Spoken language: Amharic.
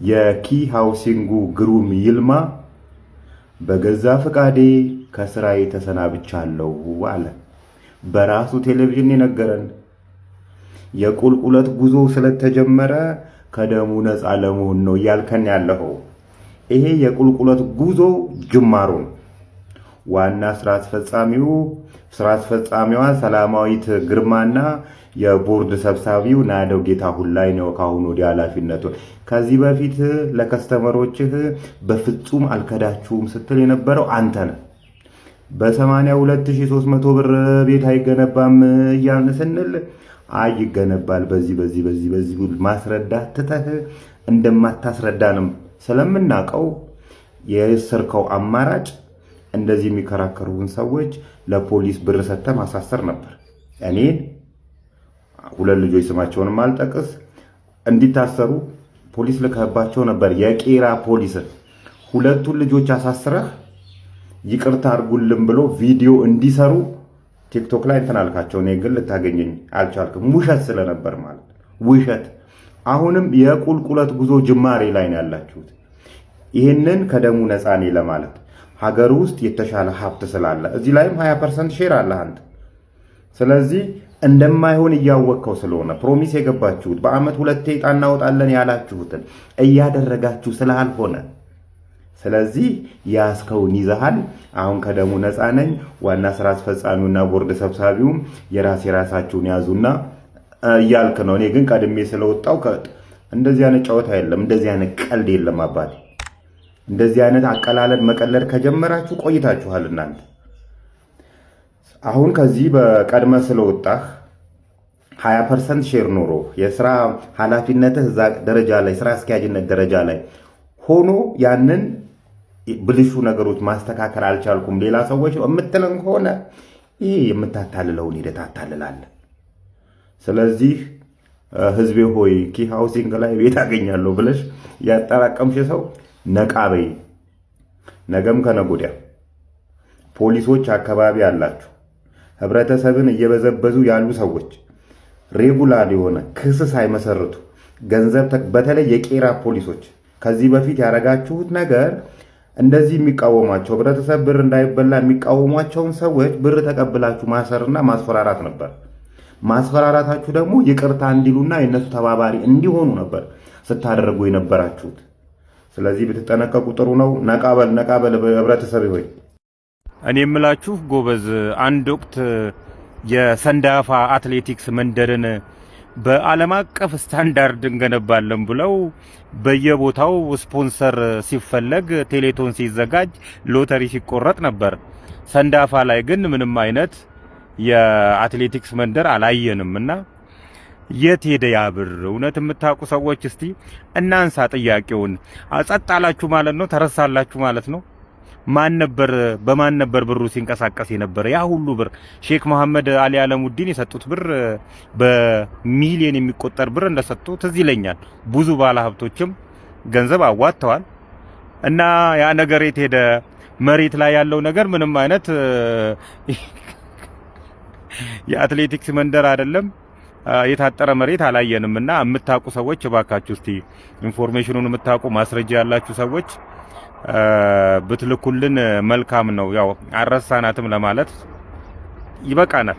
የ Key Housing ኡ ግሩም ይልማ በገዛ ፈቃዴ ከስራዬ ተሰናብቻለሁ አለ። በራሱ ቴሌቪዥን የነገረን የቁልቁለት ጉዞ ስለተጀመረ ከደሙ ነፃ ለመሆን ነው እያልከን ያለኸው። ይሄ የቁልቁለት ጉዞ ጅማሮ ነው። ዋና ስራ አስፈጻሚዋ ሰላማዊት ግርማና የቦርድ ሰብሳቢው ናደው ጌታሁን ላይ ነው ከአሁኑ ወዲህ ኃላፊነቱ። ከዚህ በፊት ለ customer ኦችህ በፍጹም አልከዳችሁም ስትል የነበረው አንተ ነህ። በ82,300 ብር ቤት አይገነባም እያልን ስንል አይ ይገነባል፣ በዚህ በዚህ በዚህ በዚህ ማስረዳት ትተህ እንደማታስረዳንም ስለምናውቀው የወሰድከው አማራጭ እንደዚህ የሚከራከሩን ሰዎች ለፖሊስ ብር ሰጥተህ ማሳሰር ነበር። እኔን ሁለት ልጆች ስማቸውንም አልጠቅስ እንዲታሰሩ ፖሊስ ልከህባቸው ነበር። የቄራ ፖሊስን ሁለቱን ልጆች አሳስረህ ይቅርታ አድርጉልን ብሎ ቪዲዮ እንዲሰሩ ቲክቶክ ላይ እንትን አልካቸው። እኔ ግን ልታገኘኝ አልቻልክም። ውሸት ስለነበር ማለት ውሸት። አሁንም የቁልቁለት ጉዞ ጅማሬ ላይ ነው ያላችሁት። ይህንን ከደሙ ነፃ ነኝ ለማለት ሀገር ውስጥ የተሻለ ሀብት ስላለ እዚህ ላይም 20% share አለ አንተ። ስለዚህ እንደማይሆን እያወቅከው ስለሆነ promise የገባችሁት በአመት ሁለቴ ዕጣ እናወጣለን ያላችሁትን እያደረጋችሁ ስላልሆነ ስለዚህ ያስከውን ይዘሃል። አሁን ከደሙ ነፃ ነኝ። ዋና ስራ አስፈጻሚውና ቦርድ ሰብሳቢውም የራስ የራሳችሁን ያዙና እያልክ ነው። እኔ ግን ቀድሜ ስለወጣው እንደዚህ አይነት ጨዋታ የለም፣ እንደዚህ አይነት ቀልድ የለም አባቴ። እንደዚህ አይነት አቀላለድ መቀለድ ከጀመራችሁ ቆይታችኋል እናንተ። አሁን ከዚህ በቀድመ ስለወጣህ 20% share ኖሮ የስራ ኃላፊነትህ እዛ ደረጃ ላይ ስራ አስኪያጅነት ደረጃ ላይ ሆኖ ያንን ብልሹ ነገሮች ማስተካከል አልቻልኩም ሌላ ሰዎች ነው የምትለን ከሆነ ይህ የምታታልለውን ሂደት አታልላለህ። ስለዚህ ህዝቤ ሆይ Key Housing ላይ ቤት አገኛለሁ ብለሽ ያጠራቀምሽ ሰው ነቃ በይ። ነገም ከነገ ወዲያ ፖሊሶች አካባቢ አላችሁ፣ ህብረተሰብን እየበዘበዙ ያሉ ሰዎች regular የሆነ ክስ ሳይመሰርቱ ገንዘብ፣ በተለይ የቄራ ፖሊሶች ከዚህ በፊት ያደረጋችሁት ነገር እንደዚህ የሚቃወሟቸው ህብረተሰብ ብር እንዳይበላ የሚቃወሟቸውን ሰዎች ብር ተቀብላችሁ ማሰርና ማስፈራራት ነበር። ማስፈራራታችሁ ደግሞ ይቅርታ እንዲሉና የእነሱ ተባባሪ እንዲሆኑ ነበር ስታደርጉ የነበራችሁት። ስለዚህ ብትጠነቀቁ ጥሩ ነው። ነቃ በል ነቃ በል ህብረተሰብ ሆይ። እኔ የምላችሁ ጎበዝ፣ አንድ ወቅት የሰንዳፋ አትሌቲክስ መንደርን በዓለም አቀፍ ስታንዳርድ እንገነባለን ብለው በየቦታው ስፖንሰር ሲፈለግ፣ ቴሌቶን ሲዘጋጅ፣ ሎተሪ ሲቆረጥ ነበር። ሰንዳፋ ላይ ግን ምንም አይነት የአትሌቲክስ መንደር አላየንም እና የት ሄደ ያ ብር? እውነት የምታውቁ ሰዎች እስቲ እናንሳ ጥያቄውን። ጸጥ አላችሁ ማለት ነው፣ ተረሳላችሁ ማለት ነው። ማን ነበር በማን ነበር ብሩ ሲንቀሳቀስ የነበረ? ያ ሁሉ ብር ሼክ መሐመድ አሊ አለሙዲን የሰጡት ብር በሚሊዮን የሚቆጠር ብር እንደሰጡ ትዝ ይለኛል። ብዙ ባለሀብቶችም ገንዘብ አዋጥተዋል። እና ያ ነገር የት ሄደ? መሬት ላይ ያለው ነገር ምንም አይነት የአትሌቲክስ መንደር አይደለም፣ የታጠረ መሬት አላየንም። እና የምታውቁ ሰዎች እባካችሁ እስቲ information ኑን የምታውቁ ማስረጃ ያላችሁ ሰዎች ብትልኩልን መልካም ነው። ያው አልረሳናትም ለማለት ይበቃናል።